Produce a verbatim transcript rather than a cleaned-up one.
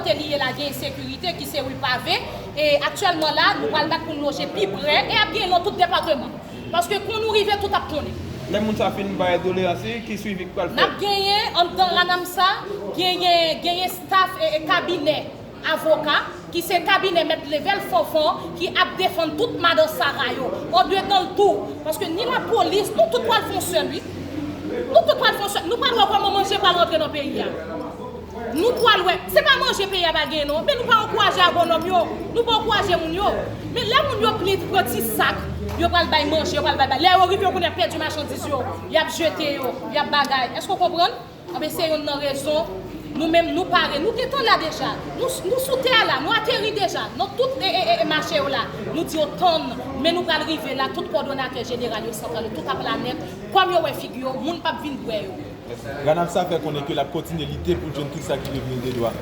Kote li ye la, gen ensekirite ki se ri pave. E aktyèlman la, nou pral bat pou n loje pi pre e ap gen nan tout depatman. Paske kon nou rive, tout ap konnen. Lè moun sa fin bay doleyans li, ki swivi k pral N ap fèt? Genyen anndan Ranamsa, genyen, genyen staff e, e kabinè avoka ki se kabinè mèt Level Fanfan ki ap defann tout madan Sara yo, andedan l tou. Paske ni lapolis, nou tout pral fè yon sèl, wi. Nou tout pral fè yon sèl. Nou pral wè kòman manje pral rantre nan peyi a. Nou pral wè. Se pa manje peyi a pa genyen non. Men nou pa ankouraje agwonòm yo. Nou pa ankouraje moun yo. Men lè moun yo pli pran ti sak, yo pral bay manje, yo pral bay bay. Lè yo rive, yo konnen pèdi machandiz yo, y ap jete yo, y ap bagay. Èske w konprann? Anben se youn nan rezon. Nou menm nou pare, nou gentan la deja. Nou, nou sou tè a la, nou ateri deja. Nan tout e, e, e, e mache yo la, nou di yo tann. Men nou pral rive la, tout kòdonatè jeneral yo, santral yo, tout ap la nèt. Kòm yo wè figi yo, moun p ap vin bwè yo. Ranamsa fè konnen ke l ap kontinye lite pou l jwenn tout sa ki revni l de dwa.